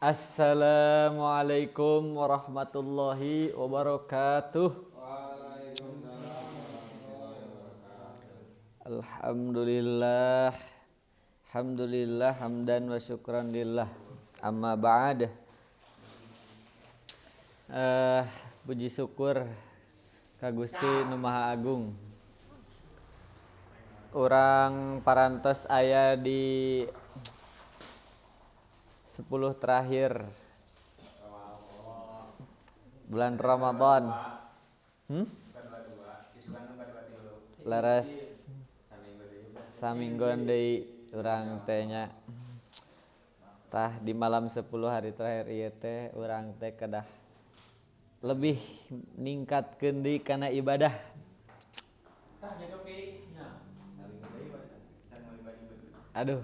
Assalamualaikum warahmatullahi wabarakatuh. Waalaikumsalam warahmatullahi wabarakatuh. Alhamdulillah. Alhamdulillah hamdan wa syukran lillah. Amma ba'd. Puji syukur ka Gusti Nu Maha Agung. Urang parantos aya di 10 terakhir bulan Ramadan. Leres saminggon deui urang teh nya. Tah di malam 10 hari terakhir ieu teh urang teh kedah lebih ningkatkeun deui kana ibadah. Aduh.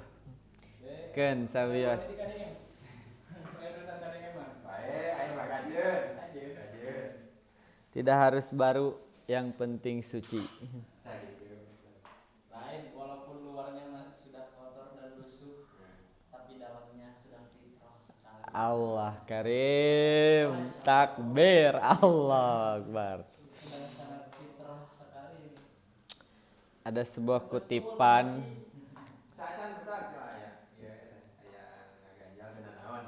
Keun sawios. Tidak harus baru, yang penting suci. Lain, walaupun luarnya sudah kotor dan lusuh, tapi dalamnya sudah fitrah sekali. Allah karim, takbir, Allah akbar. Sudah sangat fitrah sekali. Ada sebuah kutipan.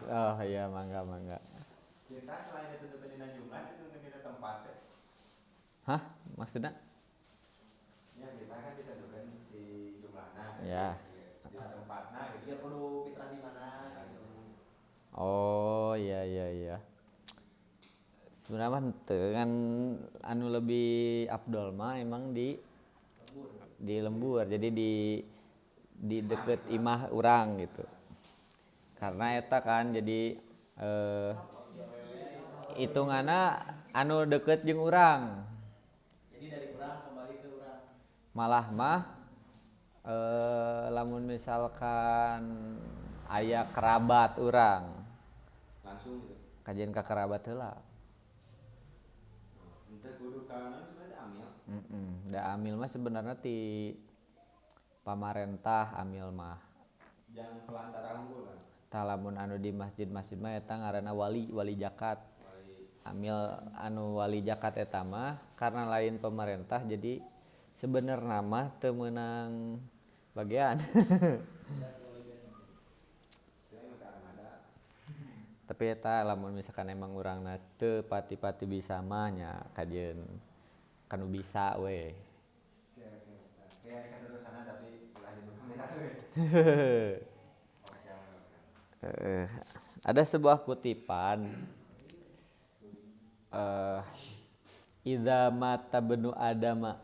Oh iya, mangga mangga. Kita selain itu dina jumlah, itu dina tempat. Hah? Maksudnya? Ya kita kan ditentukan si jumlahna. Ya. Di tempatna gitu. Ya kudu fitrah di mana gitu. Oh iya iya iya. Sebenarnya mah henteu kan anu lebih afdol mah emang di lembur. Di lembur. Jadi di deket imah urang gitu. Karena eta kan jadi hitunganna anu deket jeung urang. Jadi dari urang kembali ke urang. Malah mah lamun misalkan aya kerabat urang langsung gitu. Kajian ka kerabat heula. Henteu kudu ka naon sebenarnya amil. Heeh, da amil mah sebenarnya ti pamarentah amil mah. Jang pelantara unggul kan. Tah lamun anu di masjid-masjid mah eta ngaranna wali, wali zakat. Amil anu wali zakat eta mah karena lain pemerintah jadi sebenarna mah teu meunang bagian. Tapi eta lamun misalkan emang urangna teu pati-pati bisa mah nya kajeun kanu bisa we. Oke oke. Kayak katerusana tapi ulah di kamera we. Ada sebuah kutipan, idza mata benu adama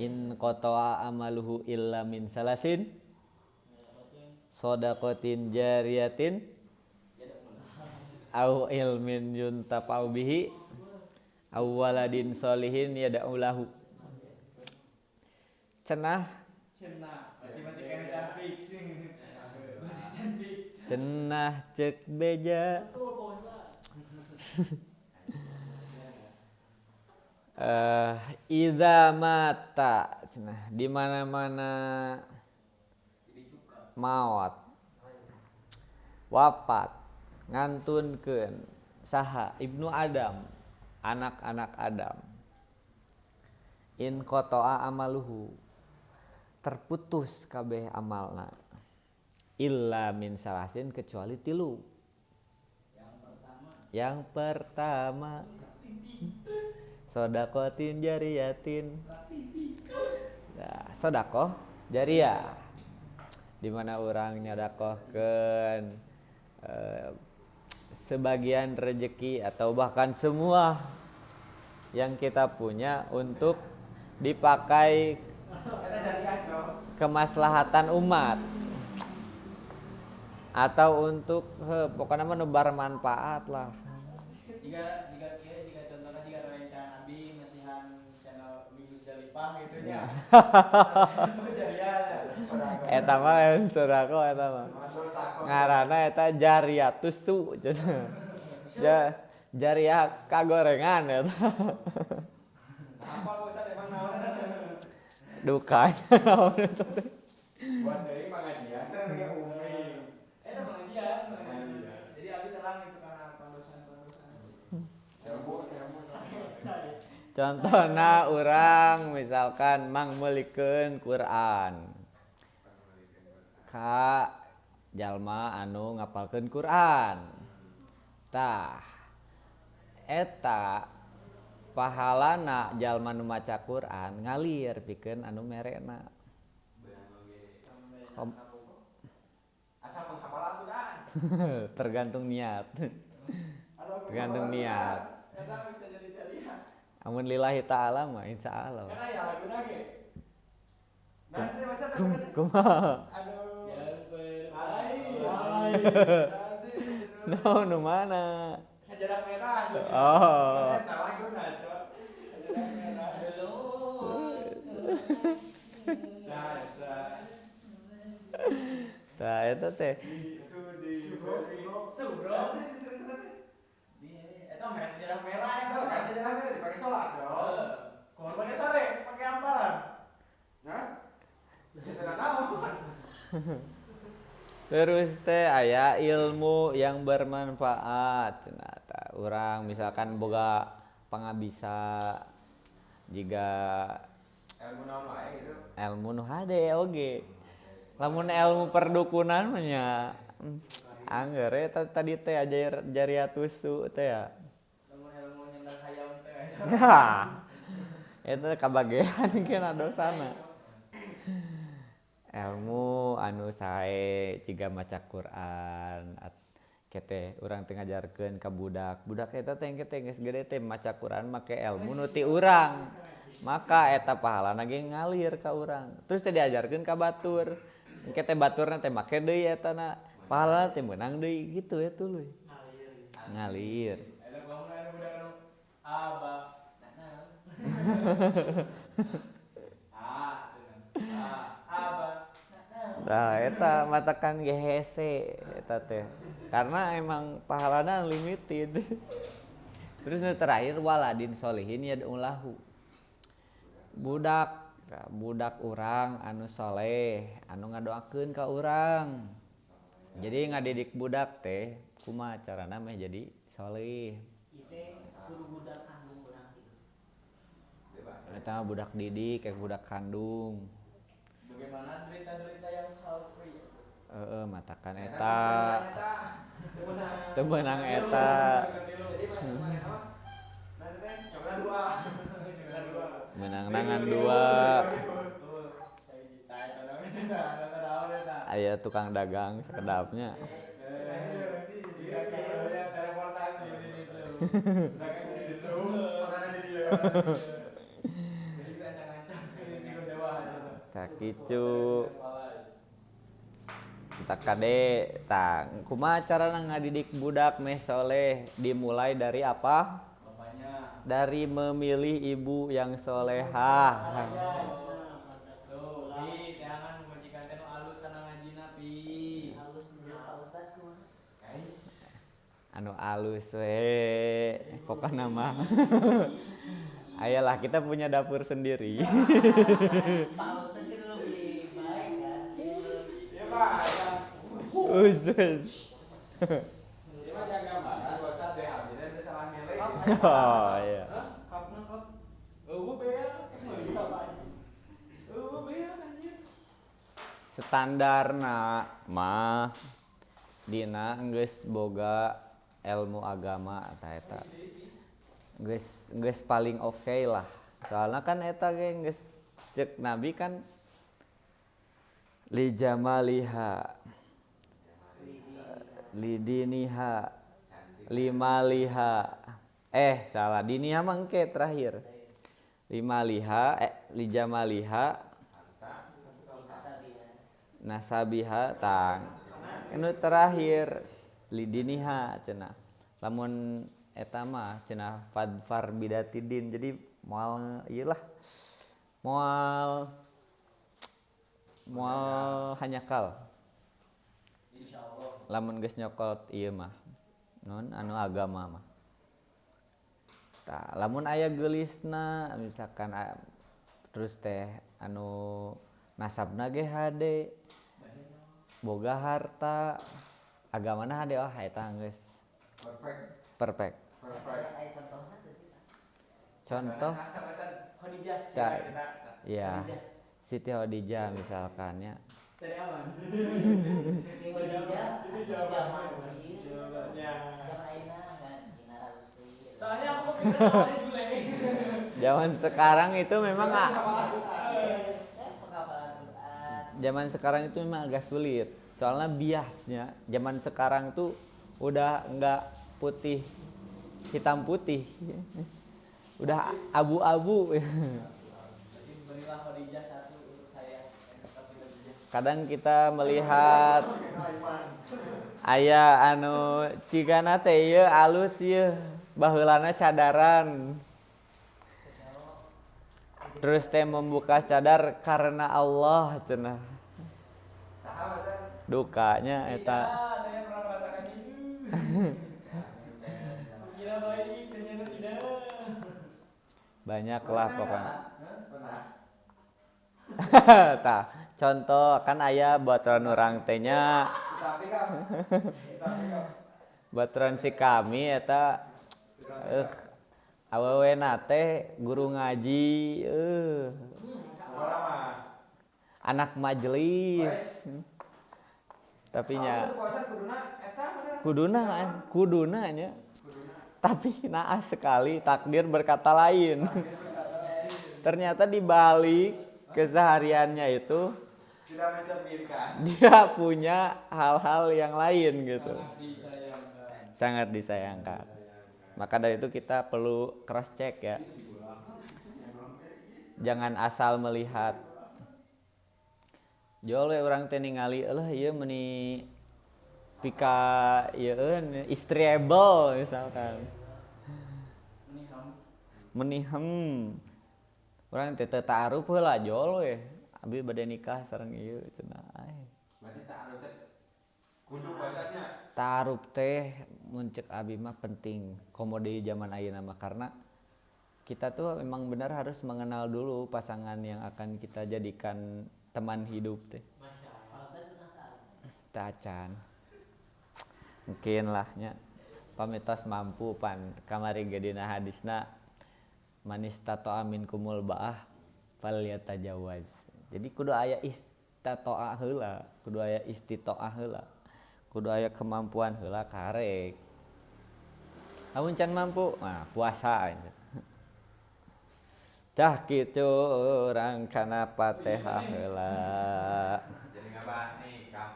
in qata'a amaluhu illa min salasin shadaqatin jariyatin au ilmin yuntafa'u bihi au waladin sholihin yad'u lahu. Cenah cenah berarti masih kena can fix. Cenah cek beja. Idza mata cenah di mana-mana maot wafat ngantunkeun saha Ibnu Adam, anak-anak Adam, in qata'a amaluhu, terputus kabeh amalna, illa min salasin, kecuali tilu. Yang pertama sodakotin jariyatin. Nah, sodakoh jariah, di mana orang nyodakohkeun sebagian rejeki atau bahkan semua yang kita punya untuk dipakai kemaslahatan umat atau untuk pokoknya mah nu bermanfaat lah. Jika jika contohnya jika rencana Abi masihan channel Minggu Musdalifah gitu nya. Eta mah sedekah eta mah. Ngaranna eta jariatus su cenah. Jariah kagorengan eta. Apa Ustaz emang naon eta? Dukanya naon eta teh. Buat deui pengajian teh ge umi. Pengajian. Jadi urang gitu kana pandosan-pandosan. Contohna urang misalkan mang meulikeun Quran ka jalma anu ngapalkeun Quran. Tah eta pahalana jalma nu maca Quran ngalir pikeun anu merena. Asal penghafal Al-Quran. Tergantung niat. Tergantung niat. Amun lillahi ta'ala mah insyaallah. Karena ya laguna ge. Nanti masa kumaha? Aduh. No, nu mana? Sajadah merah. Oh. Eta laguna, Cok. Sajadah merah. Nah, eta. Tah eta teh. Itu di Subro. Eta mah sejarah merah eta. Kan sejarah merah dipakai sholat dong. Kumaha pakai sore, pakai amparan. Hah? Kita naon. Terus teh aya ilmu yang bermanfaat cenah tah. Urang misalkan boga pangabisa jiga ilmu naon wae gitu. Ilmu nu hade oge. Lamun ilmu perdukunan mah nya angger eta tadi teh ajair jariatus su teh ya. Lamun ilmu nyendak hayam teh. Nah, eta kabagean kena dosana. Ilmu anu sae ciga maca Quran kete urang teh ngajarkeun ka budak. Budak eta teh engke teh geus gede teh maca Quran make ilmu nu ti urang. Maka eta pahalana ge ngalir ka urang. Terus teh diajarkeun ka batur. Engke teh baturna teh make deui eta na pahalana teh meunang deui gitu ya tuluy. Ngalir. Eta kumaha anu budak anu aba. Nah. A aba. Nah, eta matakan ge hese eta teh. Karena emang pahalana unlimited. Terus nu terakhir waladin solihin yad'ulahu. Budak urang anu soleh, anu ngadoakeun ka urang. Jadi ngadidik budak teh kumaha carana meh jadi soleh. Ieu teh kudu budak kandung urang gitu. Eta budak didik, kayak budak kandung. Bagaimana derita-derita yang salpri? Heeh, matakan eta. Teu meunang eta. Meunang-meunangan dua. Aya tukang dagang sekedapnya. Kakicu tak kade tang kumaha carana ngadidik budak meh soleh dimulai dari apa? Bapaknya. Dari memilih ibu yang solehah. Tuh, pi jangan majikan teh nu alus kana ngajina pi. Alus menurut Pak Ustad kumaha? Guys. Anu alus we pokokna mah. Ayolah kita punya dapur sendiri. Pak Ustad kan lebih baik kan. Iya Pak. Usus. Iya Pak jangan gambaran Pak Ustad deh abdi teh salah milih. Oh iya. Kapna kap. Eueuh bea. Eueuh bea anjir. Standarna mah dina geus boga ilmu agama eta eta. Geus paling oke lah. Soalna kan eta ge geus cek Nabi kan li jamaliha lidiniha limaliha salah diniha mah engke terakhir limaliha li jamaliha nasabiha tang anu terakhir lidiniha cenah lamun eta mah cenah fadfar bidatidin jadi moal ieu lah moal hanyakal Insyaallah lamun geus nyokot ieu mah non anu agama mah tah lamun aya geulisna misalkan terus teh anu nasabna ge hade boga harta agamana hade oh eta geus Perfect. Contoh Khadijah. Ya, Siti Khadijah misalkan ya. Cari aman. Siti Khadijah zaman ayeuna kan. Soalnya aku kira awalnya Jule. Zaman sekarang itu memang zaman sekarang itu memang agak sulit. Soalnya biasnya zaman sekarang tuh udah enggak putih hitam putih. Udah abu-abu. Jadi berilah Khadijah satu untuk saya yang seperti Khadijah. Kadang kita melihat aya anu cigana teh ieu alus ieu baheulana cadaran. Terus teh membuka cadar karena Allah cenah. Dukanya eta. Saya pernah merasakan itu. Kira baik ternyata tidak. Banyak lah pokoknya. Tah, contoh kan aya baturan urang teh nya. Baturan si kami eta awewena teh guru ngaji anak majelis. Tapi nya kuduna nya. Tapi naas sekali takdir berkata lain. Ternyata di balik kesehariannya itu tidak mencerminkan. Dia punya hal-hal yang lain gitu. Sangat disayangkan. Sangat disayangkan. Maka dari itu kita perlu cross check ya. Jangan asal melihat. Jol we urang teh ningali eueuh ieu meuni pika ieu istriable misalkan. Menihem. Urang teh teu ta'aruf heula jol we. Abi bade nikah sareng ieu cenah. Berarti ta'aruf teh kudu bahasanya. Ta'aruf teh mun ceuk abi mah penting komo deui zaman ayeuna mah karena kita tuh memang benar harus mengenal dulu pasangan yang akan kita jadikan teman hidup teh. Masya Allah. Saya pernah ta'aruf. Tacan. Mungkin lah nya pamitos mampu pan kamari ge dina hadisna manis tatoa minkumul baah falyatajawaz. Jadi kudu aya istatoa heula, kudu aya istitoah heula. Kudu aya kemampuan heula karek. Lamun can mampu, nah puasa. Tah kitu urang kana Fatihah heula. Jadi ngabahas nih, Kang.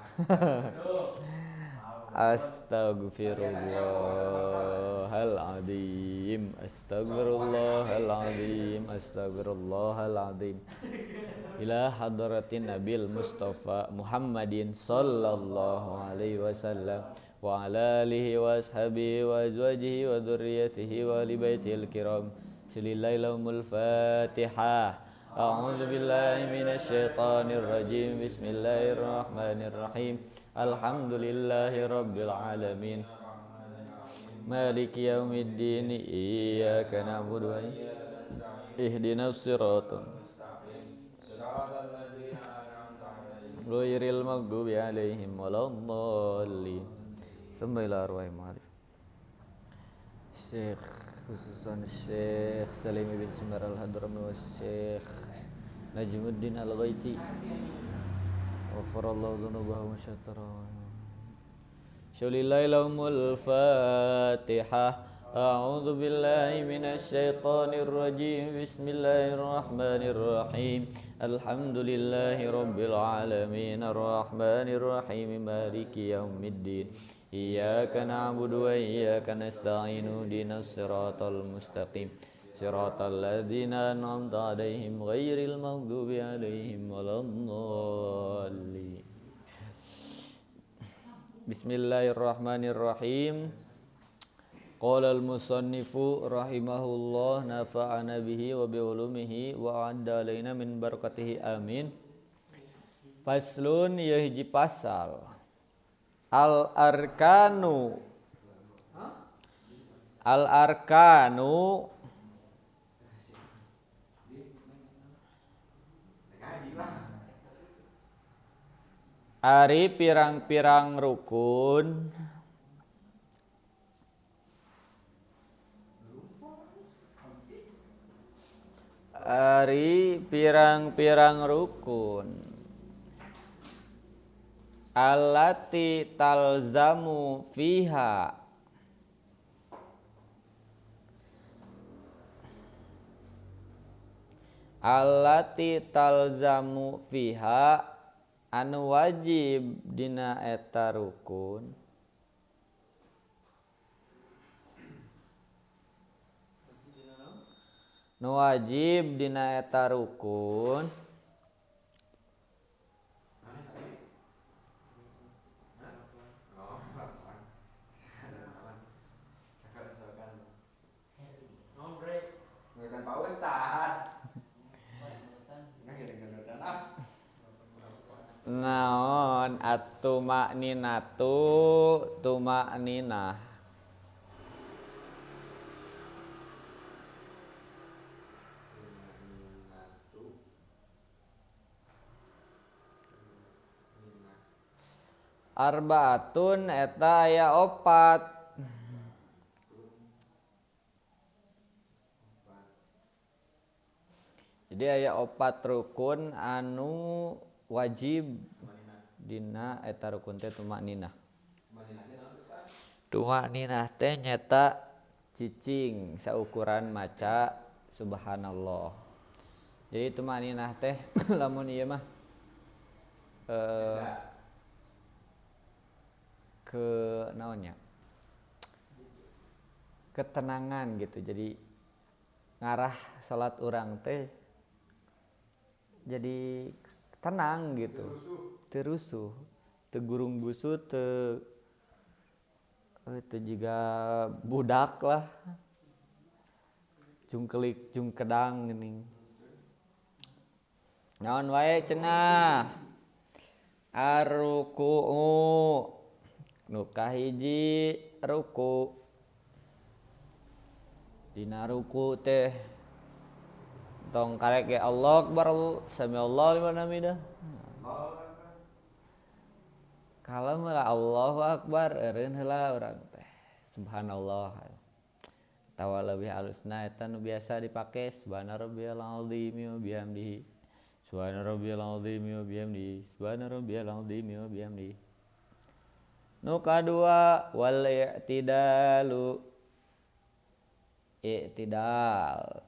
Astagfirullahaladzim, astagfirullahaladzim, astagfirullahaladzim. Ila hadratin Nabil Mustafa Muhammadin sallallahu alaihi wasallam wa ala alihi wa ashabihi wa azwajihi wa dzurriyyatihi wa ali baitil kiram. Bismillahirrahmanirrahim. Fatihah. A'udzu billahi minasyaitonir rajim. Bismillahirrahmanirrahim. Alhamdulillahi rabbil alamin. Maliki yaumiddin. Iyyaka na'budu wa iyyaka nasta'in. Ihdinas siratal mustaqim. Siratal ladzina an'amta 'alaihim ghairil maghdubi 'alaihim waladdallin. Bismillahirrahmanirrahim. Syekh khususan Syekh Salim bin Sumar Al-Hadrami wa Syekh Najmuddin Al-Ghaiti. Ghafarallahu dzunubahum wa syatara. Syalillahumul Fatihah. A'udzu billahi minasyaitonir rajim. Bismillahirrahmanirrahim. Alhamdulillahi rabbil alamin arrahmanir rahim maliki yaumiddin. Iyyaka na'budu wa iyyaka nasta'in. Ihdinas siratal mustaqim. Siratal ladzina an'amta 'alaihim ghairil maghdubi 'alaihim waladdallin. Bismillahirrahmanirrahim. Qala al-musannifu rahimahullah nafa'ana bihi wa bi ulumihi wa 'adda alaina min barakatihi amin. Faslun ieu hiji pasal. Al arkanu. Al arkanu ari pirang-pirang rukun Ari pirang-pirang rukun allati talzamu fiha allati talzamu fiha anu wajib dina eta rukun nu wajib dina eta rukun naon at-tumakninatu tumakninah arbaatun eta aya opat jadi aya opat rukun anu wajib dina eta rukun teh tumakninah. Tumakninah teh nyata cicing saukuran maca subhanallah. Jadi tumakninah teh lamun ieu mah ke naonnya? Ketenangan gitu. Jadi ngarah salat urang teh jadi tenang gitu. Teu rusuh, teu gurung gusu, teu jiga budak lah. Jungkelik jungkedang geuning. Naon wae cenah? Arruku'u nu kahiji ruku. Dina ruku teh tong karek ge Allah akbar samiallahu liman hamidah. Kalem heula Allahu akbar eureun heula urang teh. Subhanallah. Atawa leuwih alusna eta nu biasa dipake subhana rabbiyal azim wa bihamdihi. Subhana rabbiyal azim wa bihamdihi. Subhana rabbiyal azim wa bihamdihi. Nu kadua wal i'tidalu. I'tidal.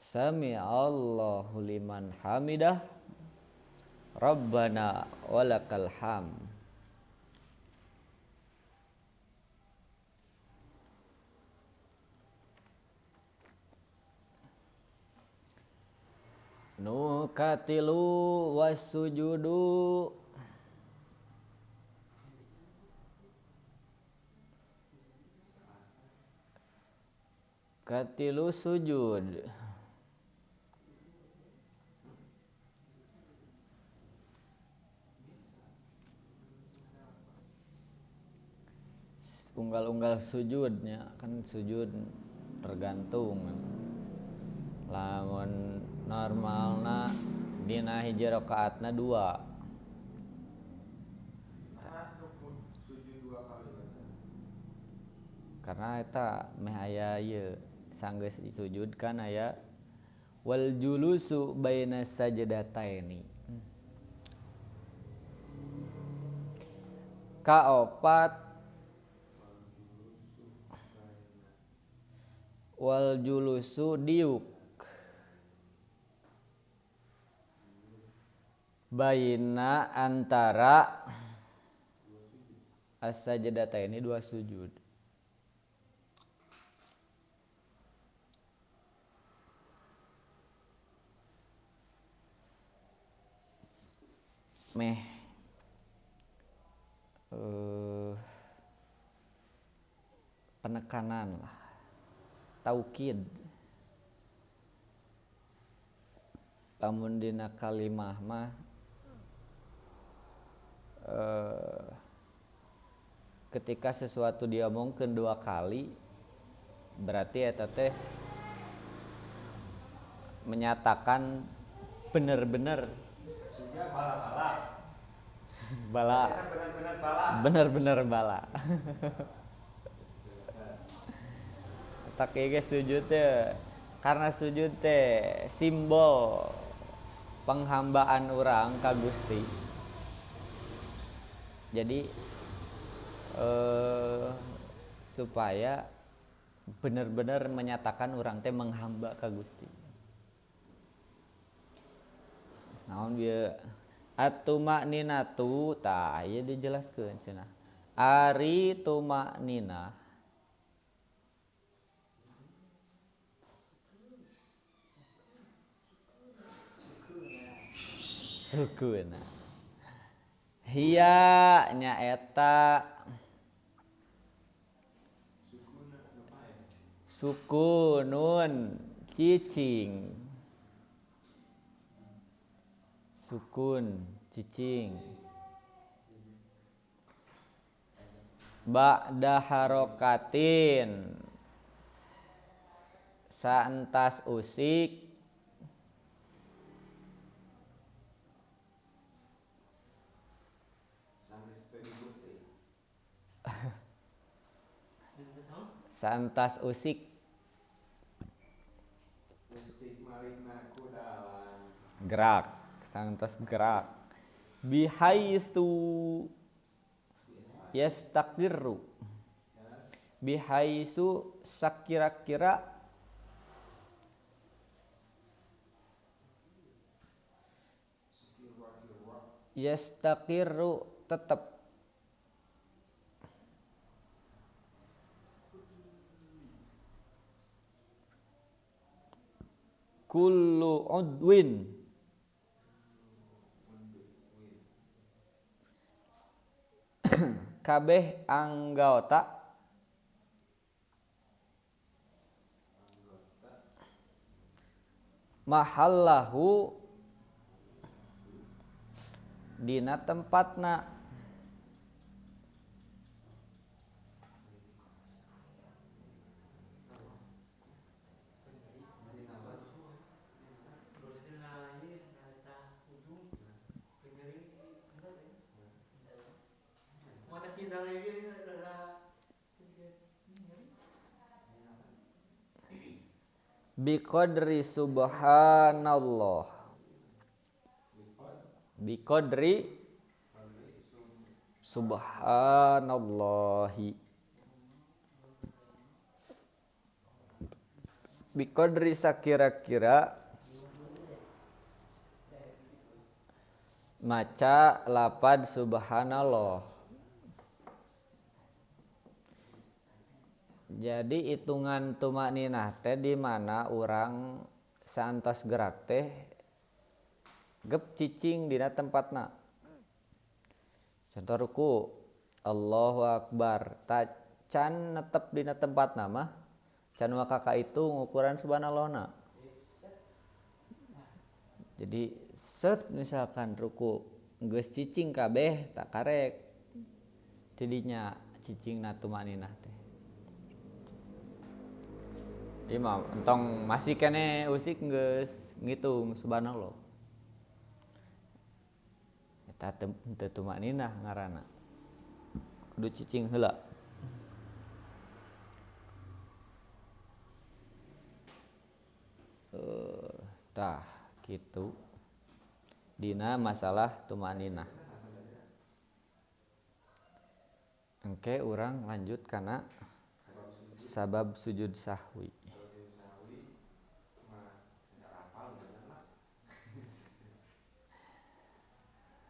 Sami'allahu liman hamidah. Rabbana walakal hamd. Nu katilu wasujudu. Katilu sujud. Unggal-unggal sujudnya kan sujud tergantung lamun normalna dina hiji rakaatna 2. Karena eta meh aya ieu sanggeus sujud kan aya wal julusu baina sajdataini. Kaopat wal julusu diuk baina antara as-sajdataini dua sujud. Meh penekanan lah, taukid. Lamun dina kalimah mah ketika sesuatu diomongkeun dua kali berarti eta teh menyatakan bener-bener bala-bala. Bala. Benar-benar bala. Benar-benar bala. Tak ieu ge sujud teh Karena sujud teh simbol penghambaan urang ka Gusti. Jadi supaya benar-benar menyatakan urang teh menghamba ka Gusti. Naon bieu atumakninatu tah ieu dijelaskeun cenah. Ari tumakninah sukuna hiya nyaeta sukunun cicing, sukun cicing ba'da harokatin saentas usik santas usik gerak, santas gerak bihaistu yastaqirru bihaisu sakira-kira yastaqirru tetap kullu udwin kabeh anggota mahallahu dina tempatna biqadri subhanallah, biqadri subhanallahi, biqadri sakira-kira maca lapad subhanallah. Jadi hitungan tumakninah teh di mana urang saantos gerak teh gep cicing dina tempatna. Contoh ruku Allahu Akbar, can netep dina tempatna mah can waka itu ngukuran subhanallahna. Jadi set misalkan ruku geus cicing kabeh tak karek tidinya cicingna tumakninah teh. Ieu mah entong masih kene usik geus ngitung subhanallah. Eta teu tumakninah ngaranna. Kudu cicing heula. Tah kitu. Dina masalah tumakninah. Engke urang lanjut kana sabab sujud sahwi.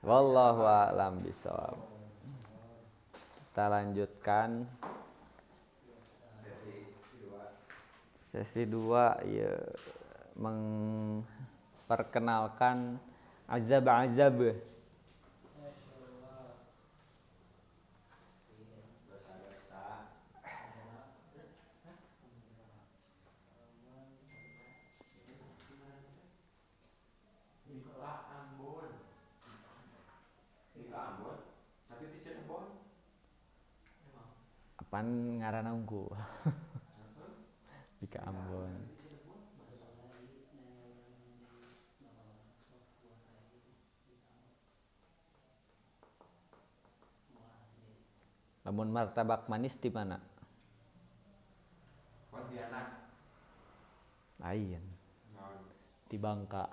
Wallahu a'lam bishawab. Kita lanjutkan sesi 2 ya, memperkenalkan azab-azab. Pan ngaranna unggul. Dika Ambon. Lamun martabak manis di mana? Pontianak. Lain. Ti Bangka.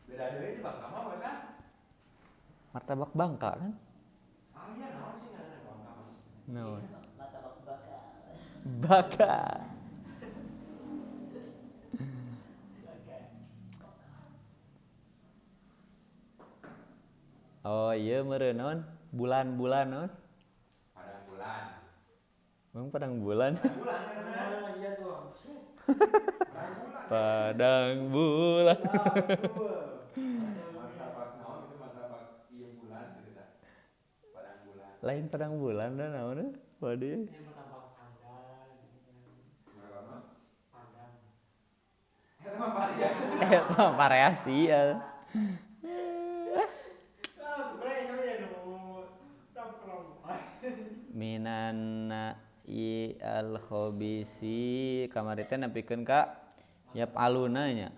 Beda deui ti Bangka mah we kan? Martabak Bangka kan? Ah iya naon sih ngaranna Bangka mah? Naon? Martabak baka. Baka. Oh iya meureun naon? Bulan-bulan naon? Padang bulan. Emang padang bulan? Padang bulan karena. Iya tuh. Padang bulan. Martabak naon itu martabak ieu bulan gitu tah. Padang bulan. Lain padang bulan dah naon? Waduh. Ini martabak pandan gitu kan. Martabak mah? Pandan. Eta mah variasi. Eta mah variasi ya. Minan i al khobisi kamari teh nepikeun ka yap aluna nya.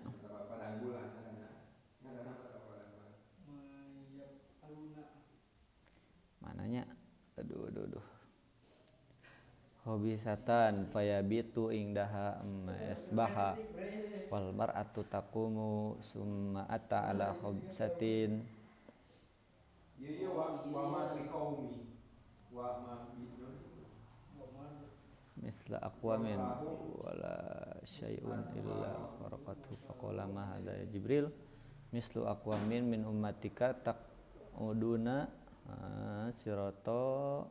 Mananya aduh aduh aduh. Hobisatan fayabitu ingdaha esbaha wal mar'atu taqumu summa ata ala khobsatin. Ieu wa ma bi qaumi wa ma bi misla aqwamin wala syai'un illa kharaqathu faqala ma hadza ya Jibril mislu aqwamin min ummatika taquduna sirata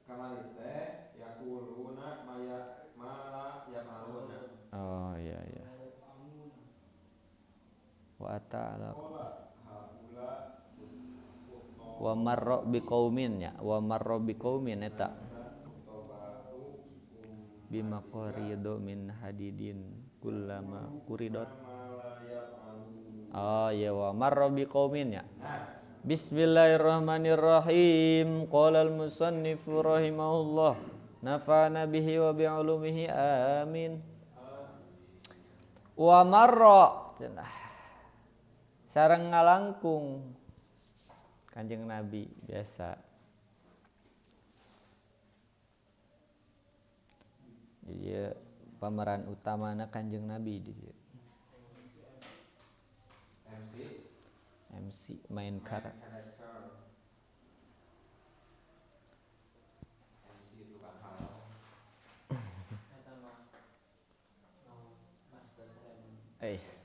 kamari teh yaquluna maya mala yamaluna. Oh iya iya. Wa ta'ala wa marra biqaumin ya wa marra biqaumin eta bima qaridu min hadidin kullama quridot. Oh ya wa marra biqaumin ya. Bismillahirrahmanirrahim. Qala al-musannifu rahimahullah nafa'ana bihi wa bi'ulumihi amin. Wa marra sareng ngalangkung Kanjeng Nabi biasa. Jadi pemeran utamana Kanjeng Nabi di dieu. MC main karakter. Ais.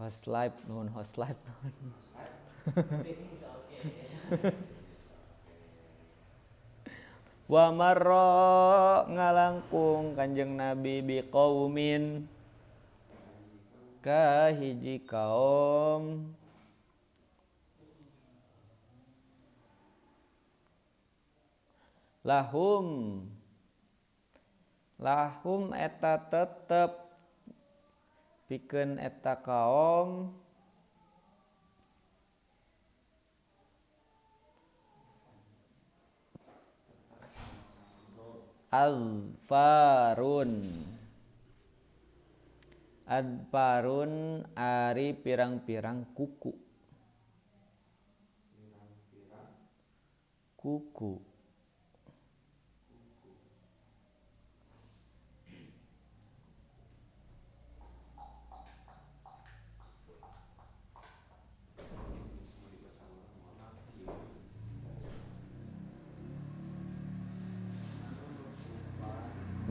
Host live nuhun, host live nuhun. Everything's okay. Wa marra ngalangkung Kanjeng Nabi biqaumin ka hiji kaum lahum lahum eta tetep pikeun eta kaum azfarun adfarun ari pirang-pirang kuku kuku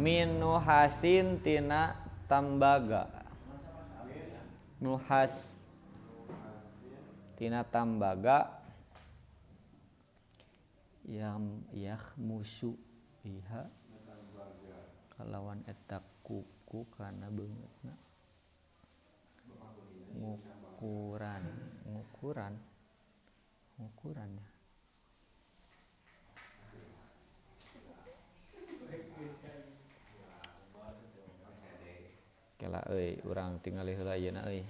minuhasin tina tambaga nuhas tina tambaga yang yahmusu iha kalawan eta kuku kana beungeutna ngukuran ngukuran ngukurannya kela euy urang tingali heula ayeuna euy.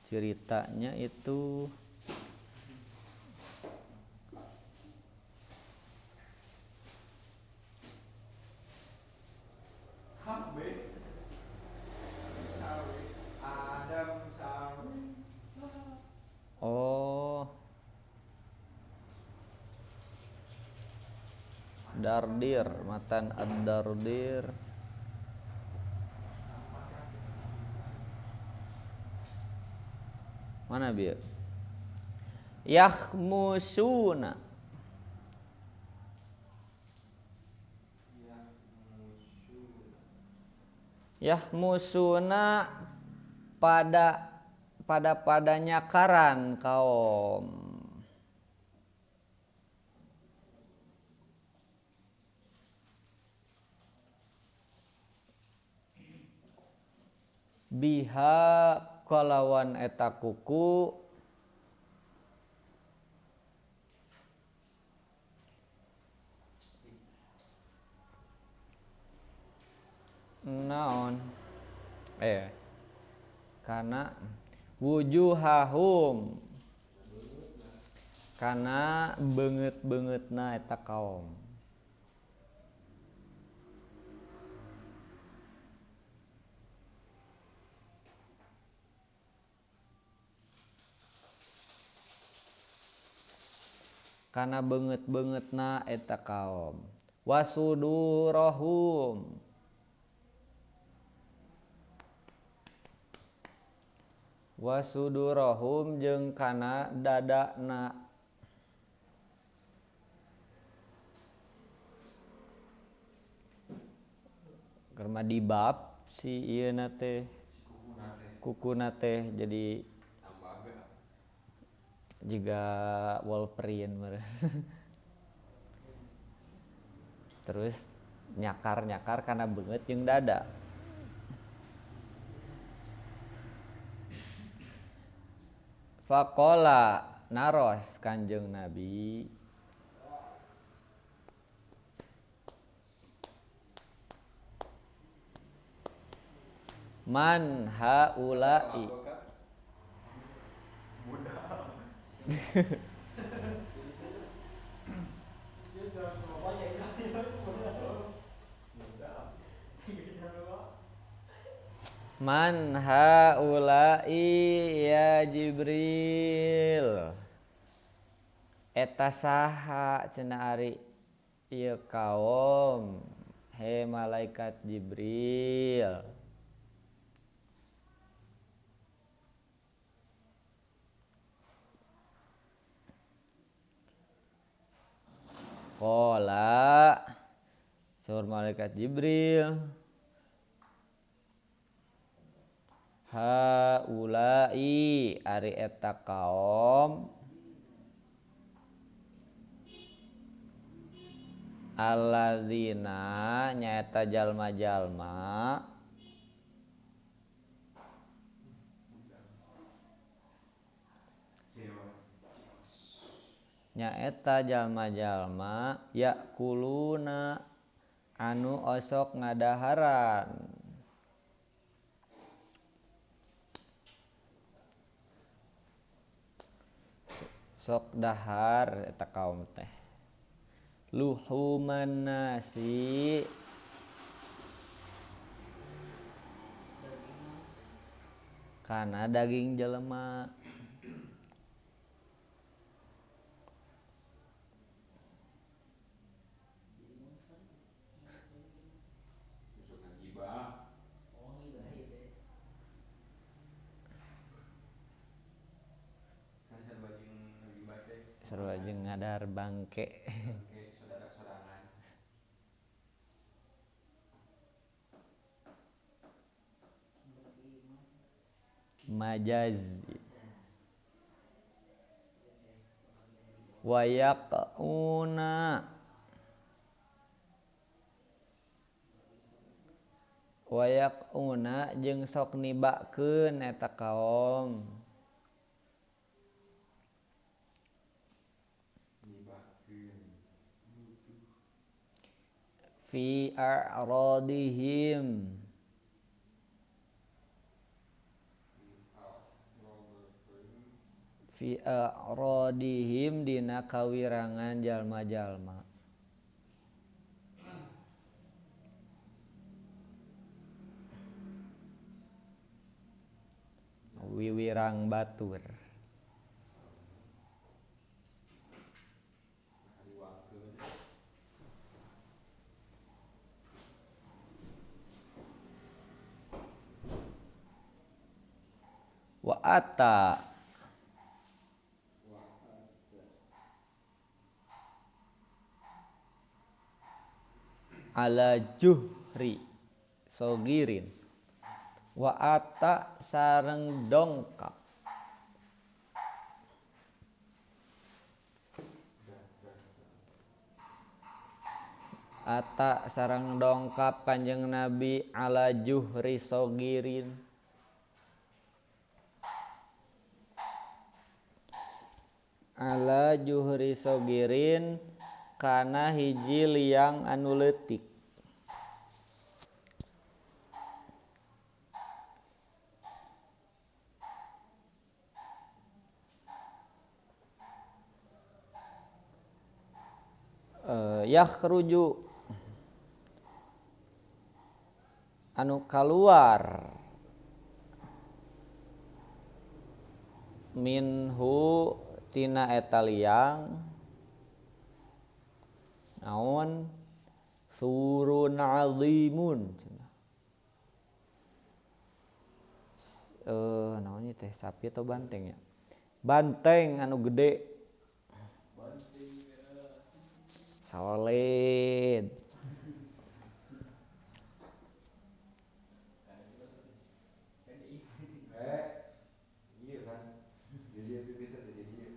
Ceritanya itu Dardir matan ad-dardir. Mana bieu? Yahmusuna. Yahmusuna pada pada padanya karan kaum. Biha kalawan eta kuku naon kana wujuhahum kana beungeut-beungeutna eta kaum. Kana beungeut-beungeutna eta kaum. Wasudurahum wasudurahum jeung kana dadana. Keur mah dibab si ieu na teh kukuna teh jadi juga Wolverine meureun. Terus nyakar-nyakar kana beungeut jeung dada. Faqala naros Kanjeng Nabi man haula'i. Man haula'i ya Jibril. Eta saha cenah ari ieu kaum he malaikat Jibril. Qala saur malaikat Jibril haula'i ari eta kaum alladzina nyaeta jalma-jalma nyaeta jalma-jalma yakuluna anu osok ngadaharan sok dahar eta kaum teh luhuman nasi kana daging jelema. Sarua jeung ngadar bangke. Bangke saudara sorangan. Majaz. Wa yaquna wa yaquna jeung sok nibakeun eta kaum. Fi a'radihim fi a'radihim dina kawirangan jalma-jalma. Wiwirang batur. Wa ata ala juhri sogirin. Wa ata sareng dongkap. Ata sareng dongkap Kanjeng Nabi ala juhri sogirin. Ala juhri sogirin kana hiji liang anu leutik. Yakhruju anu kaluar minhu tina eta liang naon surun azimun. Naon ieu teh sapi atau banteng ya? Banteng anu gede. Solid. Iya kan. Jadi bisa jadi dia.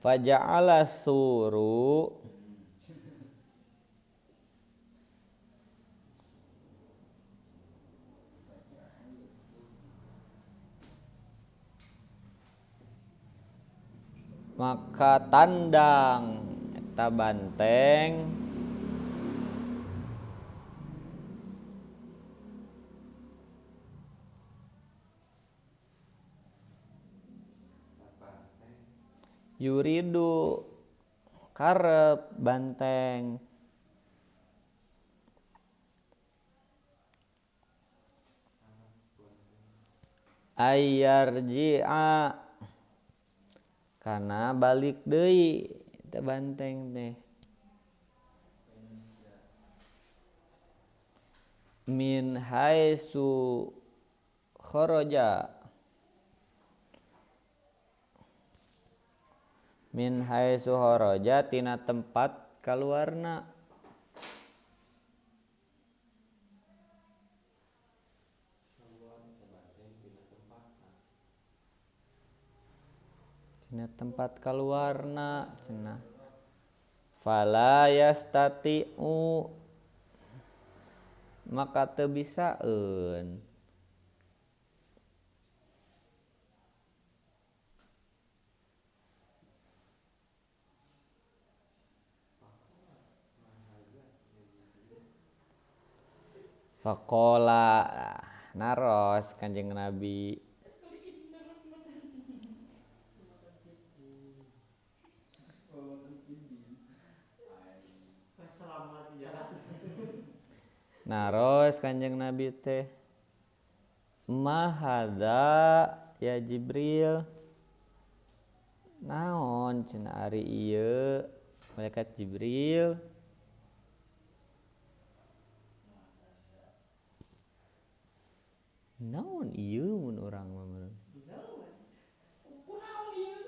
Faja'ala suru maka tandang eta banteng yuridu karep banteng ayarji'a kana balik deui eta banteng teh min haitsu kharaja min haitsu kharaja tina tempat kaluarna tina tempat kaluarna cenah fala yastati'u maka teu bisaeun faqala naros Kanjeng Nabi naros Kanjeng Nabi teh ma hadza ya Jibril naon cenah ari ieu malaikat Jibril naon ieu mun urang mah meureun kunaon ieu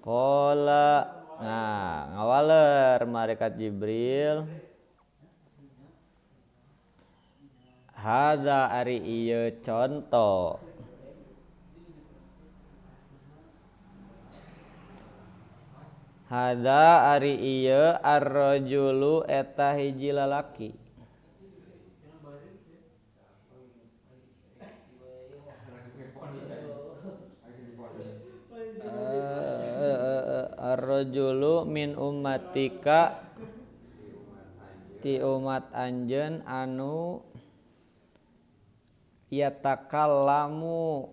Qala nah ngawaler malaikat Jibril hadza ari ieu conto hadza ari ieu ar-rajulu eta hiji lalaki ar-rajulu min ummatika ti umat anjeun anu yatakallamu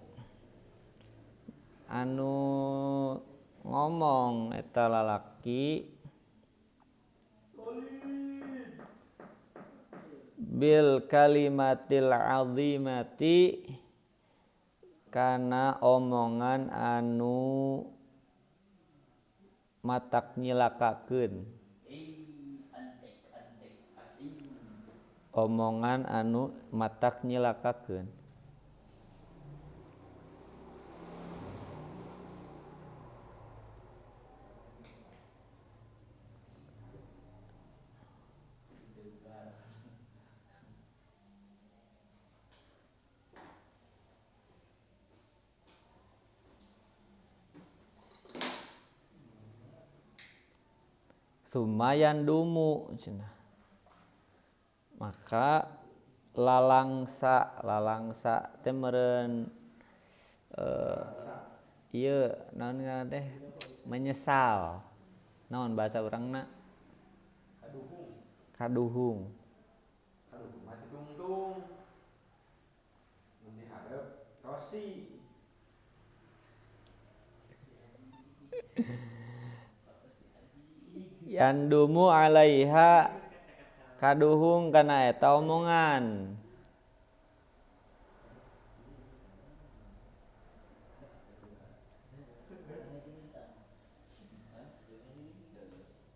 anu ngomong eta lalaki bil kalimatil azimati Kana omongan anu matak nyilakakeun. Omongan anu matak nyilakakeun. Sumayan dumu cenah. Maka lalangsa teh meureun ieu naon ngaranna teh menyesal. Naon bahasa urangna? Kaduhung. Kaduhung mah ditungtung. Mun dihareup rosi. Yandumu alaiha kaduhung kana eta omongan.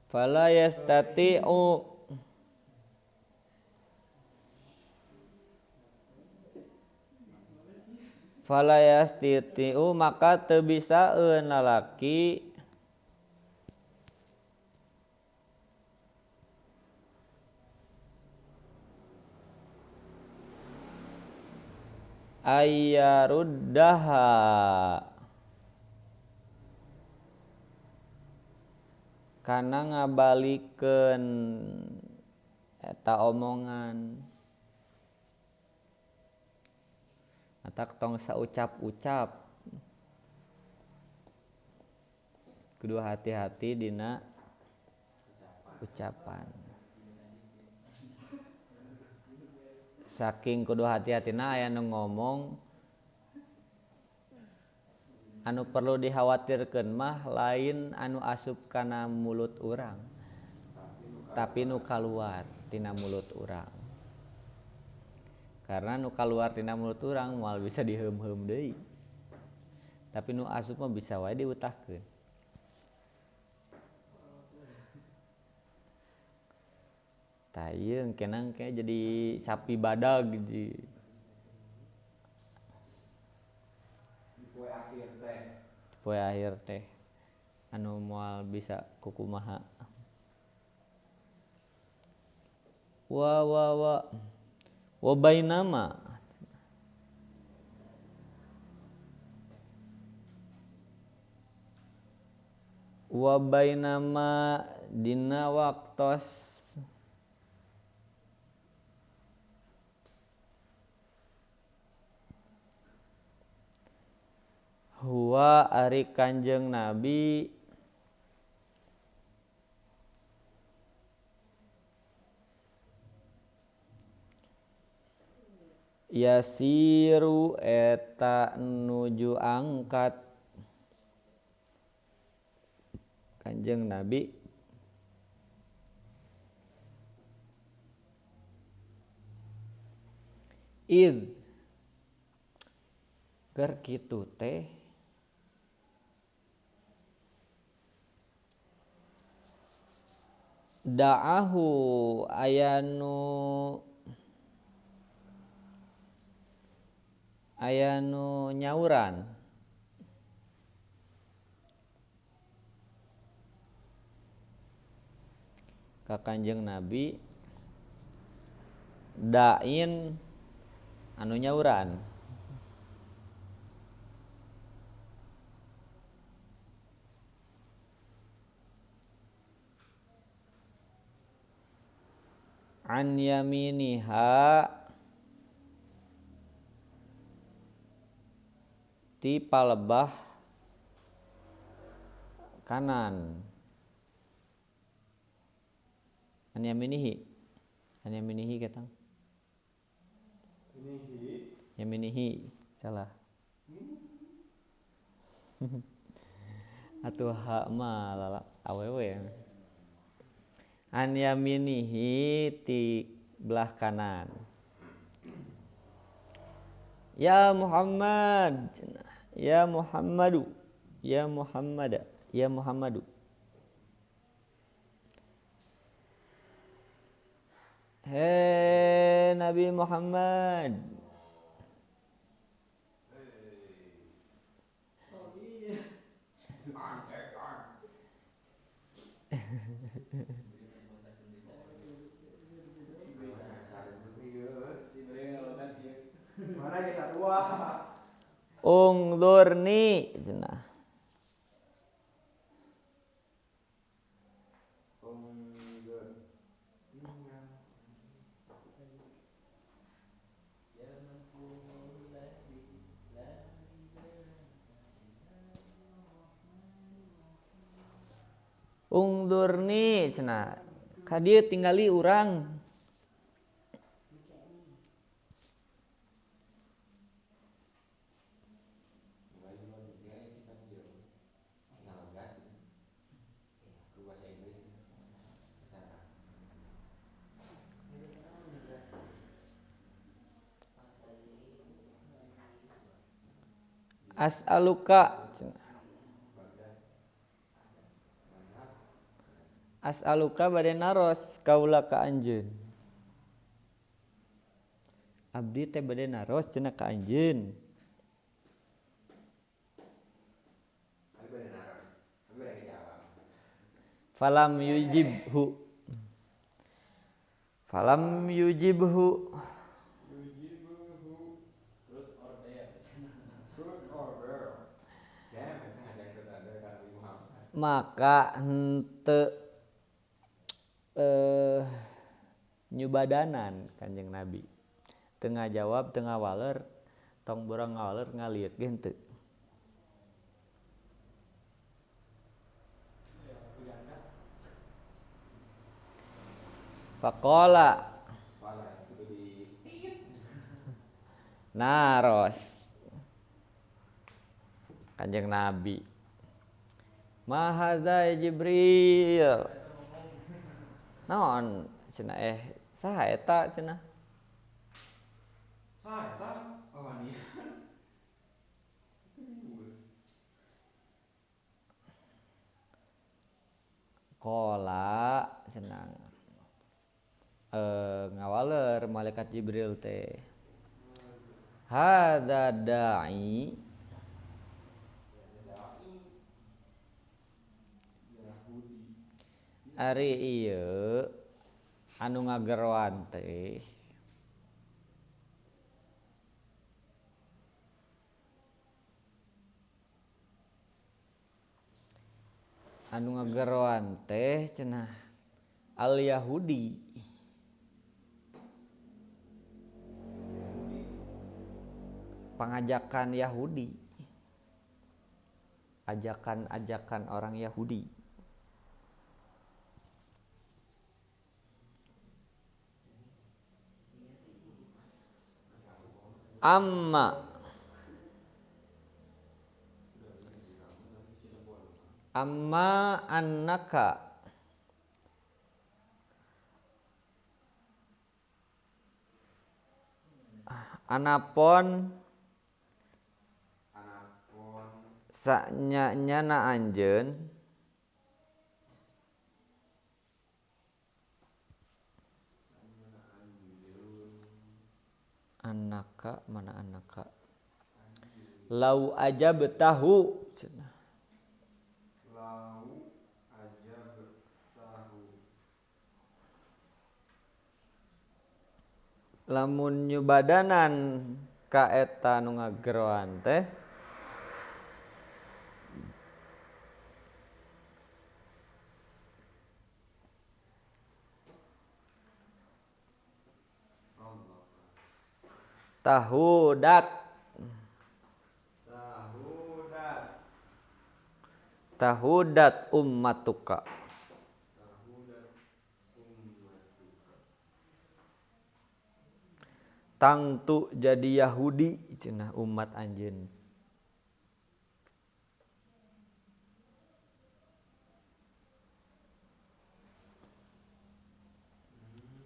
Fala yastati'u fala yastati'u maka teu bisaeun lalaki ayyaruddaha kana ngabalikeun eta omongan. Matak tong saucap-ucap, kudu hati-hati dina ucapan. Saking kudu hati-hatina aya nu ngomong anu perlu dikhawatirkeun mah lain anu asup kana mulut urang, tapi nu kaluar tina mulut urang. Karena nu kaluar tina mulut urang moal bisa diheum-heum deui, tapi nu asup mah bisa wae diutahkeun. Tah ieu engkenang kayak jadi sapi badag di poe akhir teh. Poe akhir teh anu moal bisa kukumaha. Wa wa wa wa bainama wa bainama dina waktos huwa ari Kanjeng Nabi yasiru eta nuju angkat Kanjeng Nabi iz keur kitu teh da'ahu aya nu nyauran ka Kanjeng Nabi da'in anu nyauran an yaminiha ti palebah kanan. An yaminihi ketang yaminihi salah. Atuh ha mah lala awewe. An yaminihi ti belah kanan. Ya Muhammad, ya Muhammadu, ya Muhammad, ya Muhammadu. Hei Nabi Muhammad. Ungdurni cenah. Ungdurni cenah. Ka dieu tingali urang. As'aluka as'aluka bade naros kaula ka anjeun. Abdi teh bade naros cenah ka anjeun. Falam yujibhu. Falam yujibhu. Maka henteu nyubadanan Kanjeng Nabi. Teu ngajawab, teu ngawaler, tong borang ngawaler ngalieu ge henteu. Faqala naros Kanjeng Nabi. Ma hadza ya Jibril. Naon cenah saha eta cenah? Saha eta? Wawanian. Qala cenah ngawaler malaikat Jibril teh. Hadza da'i ari ieu anu ngageroan teh anu ngageroan teh cenah al Yahudi. Pangajakan Yahudi, ajakan-ajakan orang Yahudi. Amma amma annaka anapon sanya-nyana anjeun anaka mana anaka lau ajabtahu cenah lau ajabtahu lamun nyubadanan ka eta nu ngageroan teh tahudat tahudat tahudat ummatuka tahudat ummatuka tangtu jadi Yahudi cenah umat anjeun.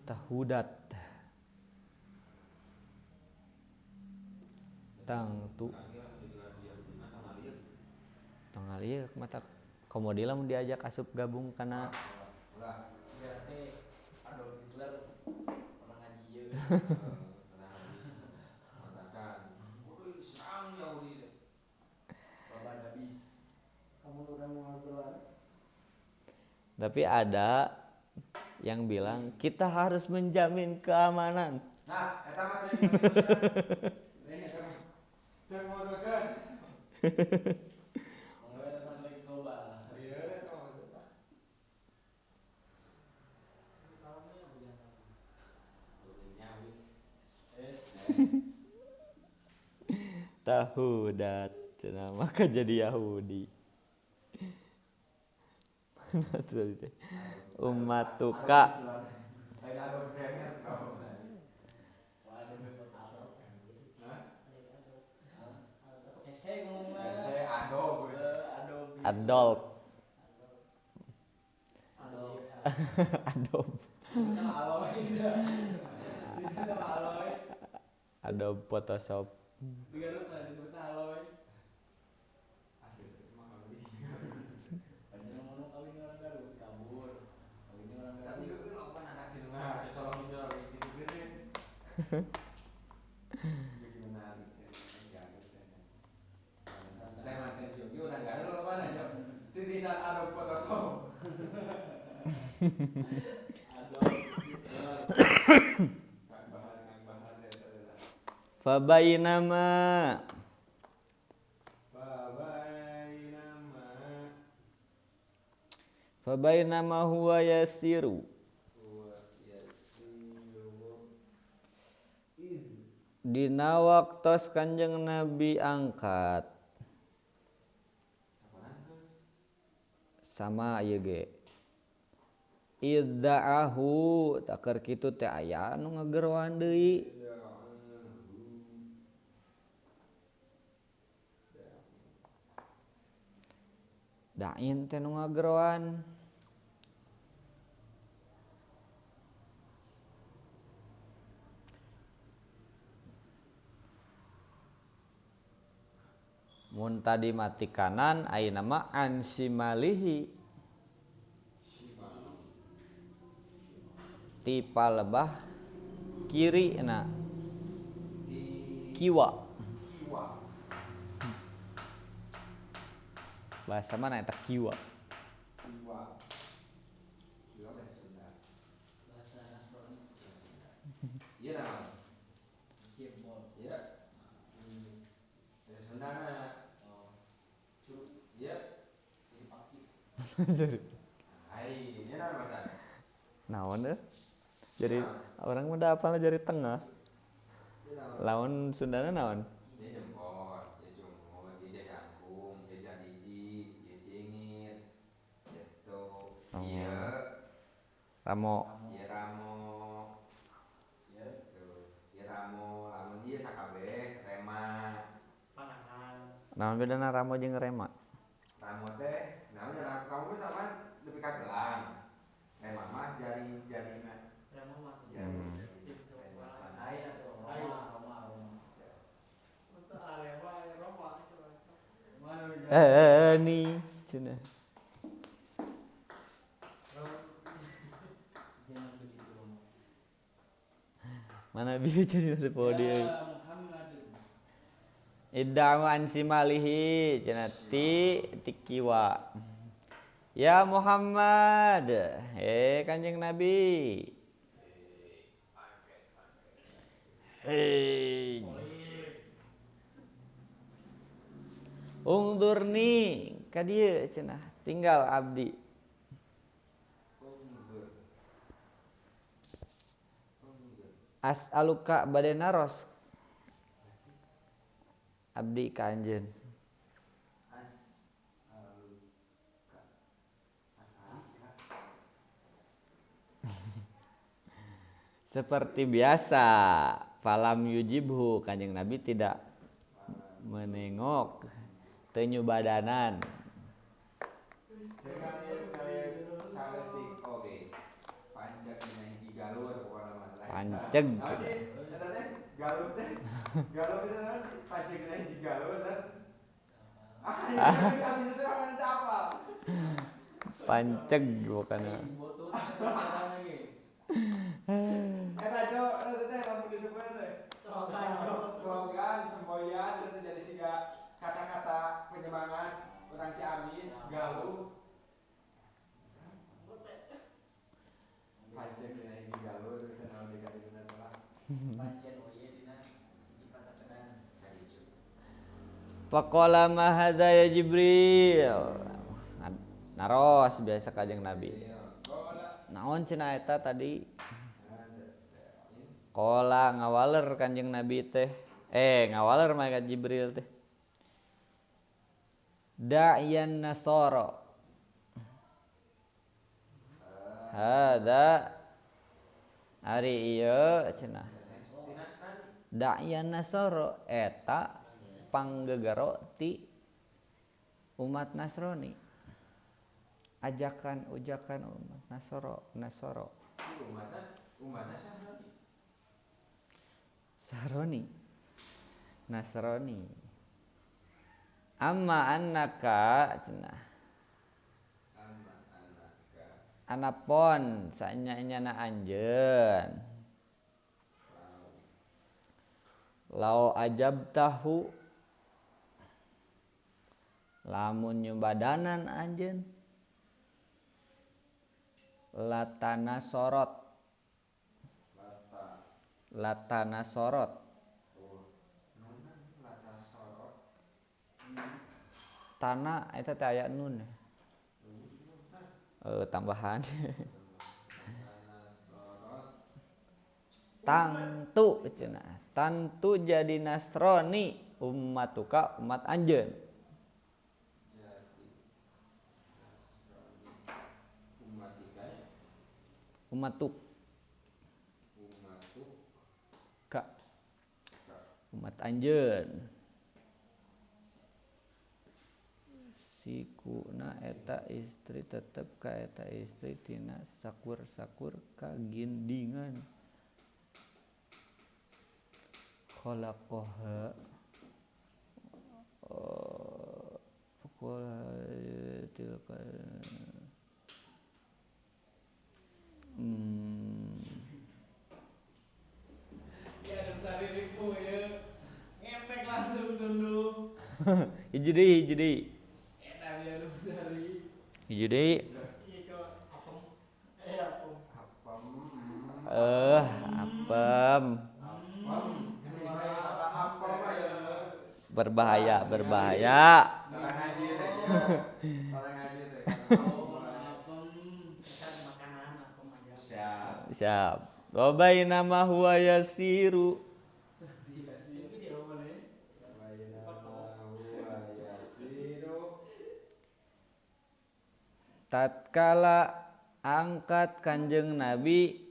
Tahudat. Tangtu. Tanggal ieu mata komo deui lamun diajak asup gabung kana ulah. Berarti Adolf Hitler pernah ngaji ieu. Mengatakan, "Waduh, diserang Yahudi teh." Bapak habis. Kamu orang mau keluar. Tapi ada yang bilang kita harus menjamin keamanan. Nah, eta mah teu nguruskeun. Teu eta mah. Teu nguruskeun. Mangga sampai global. Iya, eta mah. Tahu dat cenah maka jadi Yahudi. Mana tuh tadi teh? Ummatuka Lain Adolf Hitler tau. Hah? Hese ngomongna. Hese Adolf. Adolf. Adolf Adolf. Adobe Nama Aloy. Nama Aloy. Adobe Photoshop. Di Garut mah disebutna Aloy. Asli mah kawin. Panjenengan ngomong kawin orang Garut kabur. Kawin orang Tapi Garut. itu apa anak sinungan, colong-colong gitu gitu. Jadi menarik Garut. Saya mantan Syuki orang Garut lo mana ya? Titisan Adobe Photoshop. Adolf Hitler. Kang Bahar ya. Fabainama Bye nama Fabainama huwa yasiru huwa yasiru iz dina waktos Kanjeng Nabi angkat saparantos sama ieu ge idza'ahu taker kitu teh aya anu ngageroan deui dain teh nu ngageroan mun tadi mati kanan ayeuna mah ansimalihi ti palebah kiri na kiwa kiwa bahasa mana eta kiwa kiwa kiwa bahasa Sunda Bahasa Nasrani. iya nama Jebol. iya bahasa Sunda na Oh, cu iya jadi paki. hai ini nama bahasa naon deh jadi orang muda apalnya jari tengah iya nama lawan Sundana naon dia jempol dia cungut dia jangkung dia jadiji dia cingit gitu Oh. iya ramo iya ramo Ya. Tuh, iya ramo lamun dia sakabeh rema Panangan. naon bedana ramo jeung rema ramo teh naon ya kamu sama lebih ka gelang rema mah jari jarina Remo mah. jari Hmm. Lain atuh Roma, Roma, Roma. Untuk Arema Roma. Mana lu eh nih cenah Jangan begitu ngomong. mana bieu jadi nasi dia Ya Muhammad. Idda'u an simalihi cenah ti tikiwa. Ya Muhammad, Kanjeng Nabi. Hei. Ungdurni ka dieu cenah, tinggal abdi. Unzur unzur As'aluka bade naros. Abdi ka anjeun. as aluka asalika Seperti biasa, falam yujibhu Kanjeng Nabi tidak menengok teu nyubadanan. dengan ieu kalian saletik oge panceg dina hiji galur pokona mah. Panceg. Naon sih eta teh galur teh Galuh itu kan pancegna hiji galuh kan. Ah, iya, bisa seorang itu apa? Panceg bukan. Eta jo, eta teh lamun disebut teh. Slogan, semboyan itu teh jadi siga kata-kata penyemangat orang Ciamis, Galuh. Panceg dina hiji galuh bisa naon deui kadieuna teh lah. Pancen oye dina hiji patakedan. Faqala ma hadza ya Jibril. Naros biasa ka Kanjeng Nabi. Naon cenah eta tadi? Qala ngawaler Kanjeng Nabi teh. Ngawaler malaikat Jibril teh. Da'iyan nasara. Hada ari ieu cenah. Da'iyan nasara eta panggegero ti umat Nasrani. Ajakan ujakan umat Nasoro. Umatna Saroni. Nasrani. Amma annaka cenah. Amma annaka. Anapon saenya-enyana anjeun. Lau ajabtahu lamun nyubadanan anjeun latana sorot. Latana sorot. Tanah eta teh aya nun. Tambahan. Tangtu cenah. Tantu jadi Nasrani ummatuka umat anjeun. Umatuk. Ka. Umat anjeun. Sikuna eta istri tetep ka eta istri tina sakur-sakur kagindingan. Khalaqaha faqala tilka. Ya ada tadi ribu ya. Ngepek langsung tunduk. Hiji deui, hiji deui. Eta dia lu sari. Hiji deui. Iya coba apem. Apem. Apem. Berbahaya, berbahaya. Orang ngaji teh. Orang ngaji teh. Siap. Siap. Wa bainama huwa yasiru. Tatkala angkat Kanjeng Nabi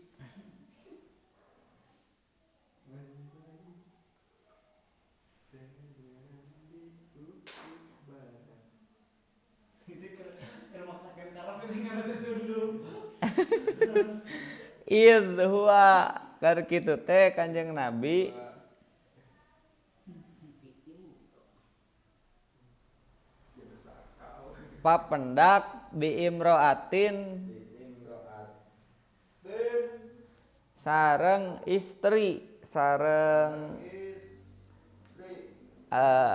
id huwa kar kitu teh Kanjeng Nabi papendak bi imroatin sareng istri sareng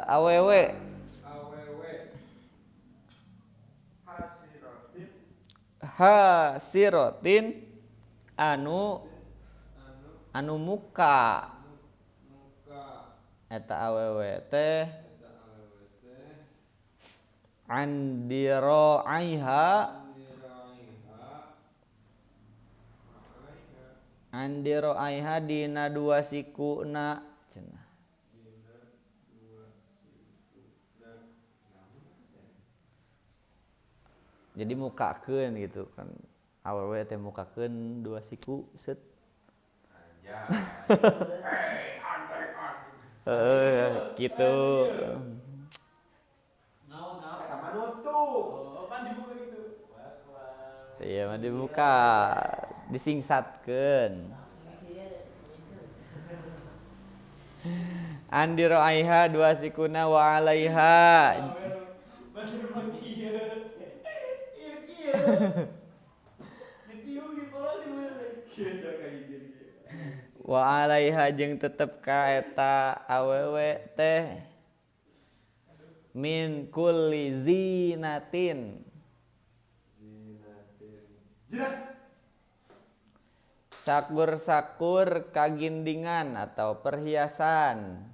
awewe hasirotin anu anu muka eta awewe teh andiro aiha andiro aiha dina dua sikuna cenah. Jadi mukakeun gitu kan awewe teh mukakeun dua siku set. Gitu. Iya mah dibuka, disingsatkeun. Andi roaiha dua sikuna wa alaiha. Wa alaiha jeung tetep ka eta awewe teh min kulli zinatin. Sakur-sakur kagindingan atau perhiasan.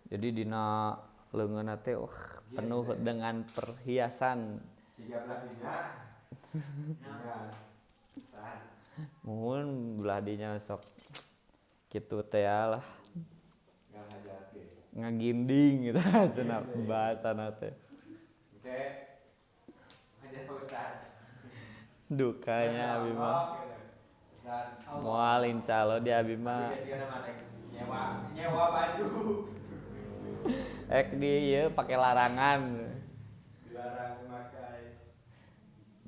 Jadi dina leungeunna teh penuh dengan perhiasan. Siga belah dinya. Muhun belah dinya sok kitu teh lah. Ngaginding gitu cenah bahasana teh. Oke. Hajar Pak Ustaz. Dukanya abi mah. Moal insyaallah di abi mah. Nyewa baju. Ek di ieu pake larangan. Dilarang memakai.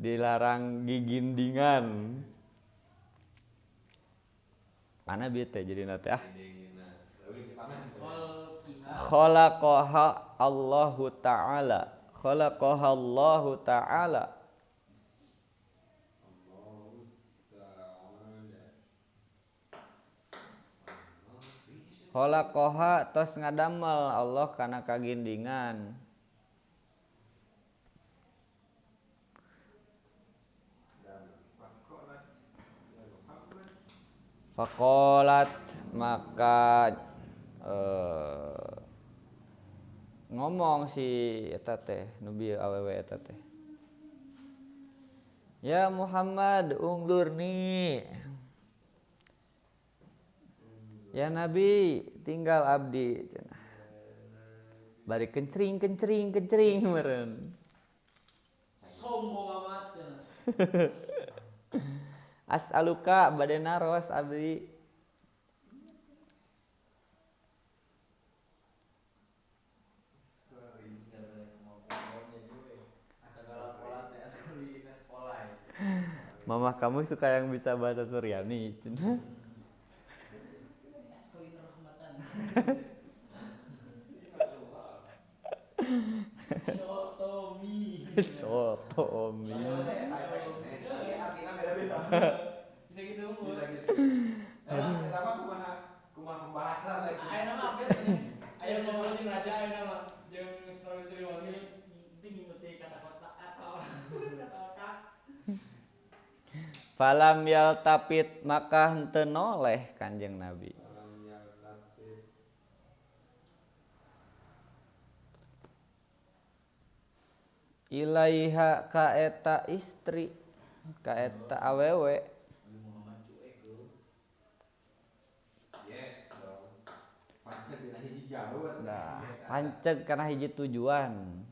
Dilarang gigindingan. Mana bieu teh jadina teh ah. Khalaqaha Allahu ta'ala. Khalaqaha Allahu ta'ala. Khalaqaha tos ngadamel Allah kana kagindingan. Faqalat maka ngomong si eta teh nu bieu awewe eta teh. Ya Muhammad ungdurni. Ya Nabi, tinggal abdi cenah. Bari kencring kencring kencring meureun. Sombong amat cenah. As'aluka bade naros abdi. Mama kamu suka yang bisa bahasa Suryani cenah. Sotomi. Sotomi. Bisa gitu. Bisa gitu. Pertama kumaha pembahasan lagi. Ayo nama update nih. Ayo ngobrol jeung raja ayo nama jeung Prabu Siliwangi. Penting ngikuti kata kotak atau kata otak. Falam yaltapit maka henteu noleh Kanjeng Nabi. Ilaiha ka eta istri ka eta awewe. Yes dong. Panceg dina hiji jauh. Nah, panceg kana hiji tujuan.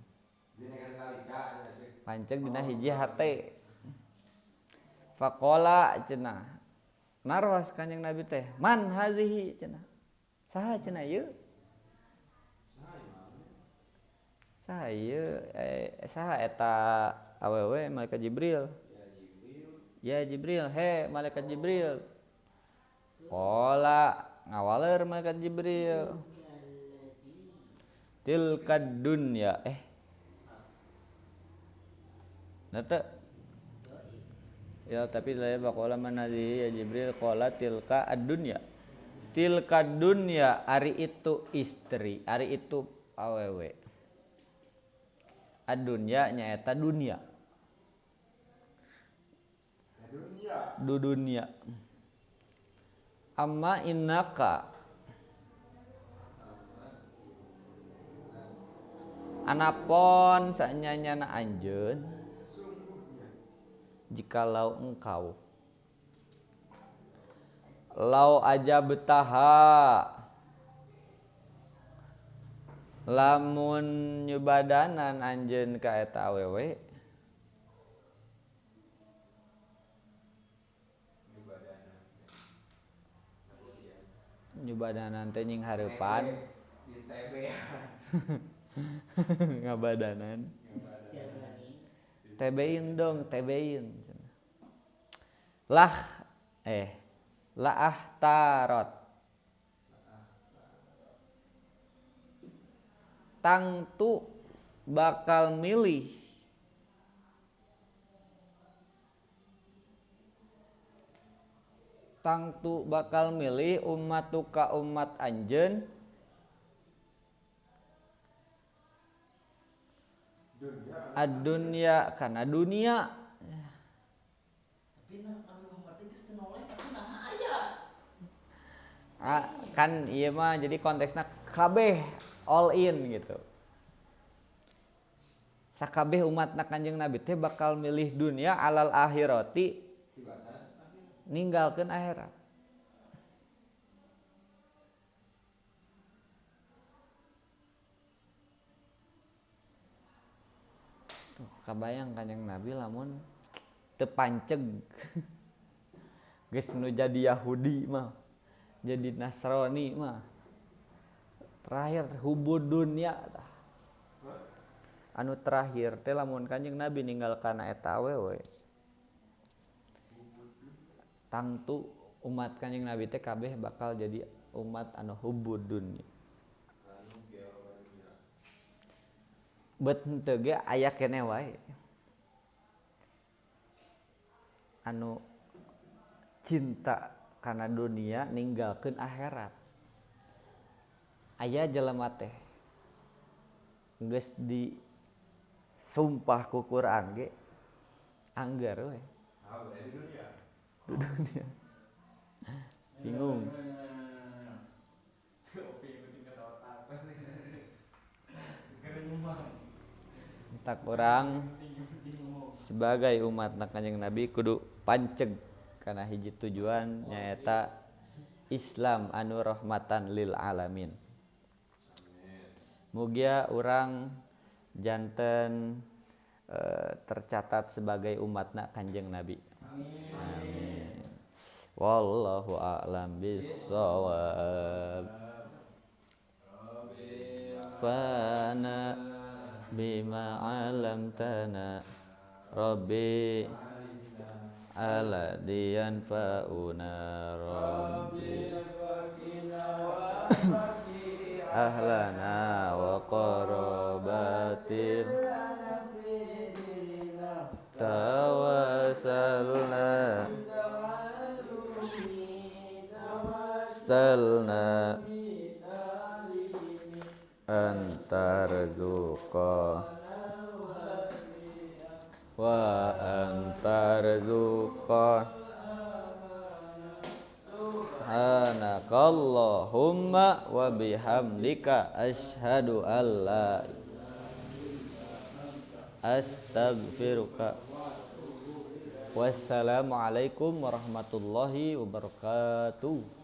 Panceg dina hiji hate. Faqala cenah. Naros Kanjeng Nabi teh, man hazihi cenah. Saha cenah ieu? Saha ieu saha eta awewe malaikat Jibril. Ya Jibril, he malaikat Jibril. Qala ngawaler malaikat Jibril. Tilkad dunya Nata ya tapi la faqala man hazihi ya Jibril qala tilka ad-dunya. Tilka dunya ari itu istri, ari itu awewe. Ad-dunya nyaeta dunia. Dudunia. Amma innaka anapon sanyanyana anjeun jikalau engkau lau aja betaha lamun nyubadanan anjeun ka eta awewe nyubadanan teh nying hareupan ngabadanan tebein dong tebein lah laah tarot Tangtu bakal milih tangtu bakal milih ummatuka umat anjeun ad-dunya kana dunia. Tapi Nabi Muhammad geus teu noleh tapi naha aya. Kan ieu mah jadi konteksna kabeh all in gitu. Sakabeh umatna Kanjeng Nabi teh bakal milih dunia alal akhirati ninggalkeun akhirat. Tuh, kabayang Kanjeng Nabi lamun teu panceg. Geus nu jadi Yahudi mah, jadi Nasrani mah. Terakhir hubud dunia tah. Anu terakhir teh lamun Kanjeng Nabi ninggal kana eta awewe. Tangtu umat Kanjeng Nabi teh kabeh bakal jadi umat anu hubud dunia. Bet henteu ge aya keneh wae. Anu cinta kana dunia ninggalkeun akhirat. Aya jelema teh geus di sumpah ku Quran ge anggar we. Di dunia. Bingung. Entak orang sebagai umat Kanjeng Nabi kudu panceg kana hiji tujuan nyaeta Islam anu rahmatan lil alamin. Mugia urang janten tercatat sebagai umatna Kanjeng Nabi. Amin. Wallahu a'lam bissawab. Fana bima 'allamtana Rabbi ala diyanfa'una Rabbi ahlana wa qarabatin tawassalna salna antarzuqa wa antarzuqa subhanakallahumma wa bihamdika asyhadu alla astaghfiruka. Wassalamualaikum warahmatullahi wabarakatuh.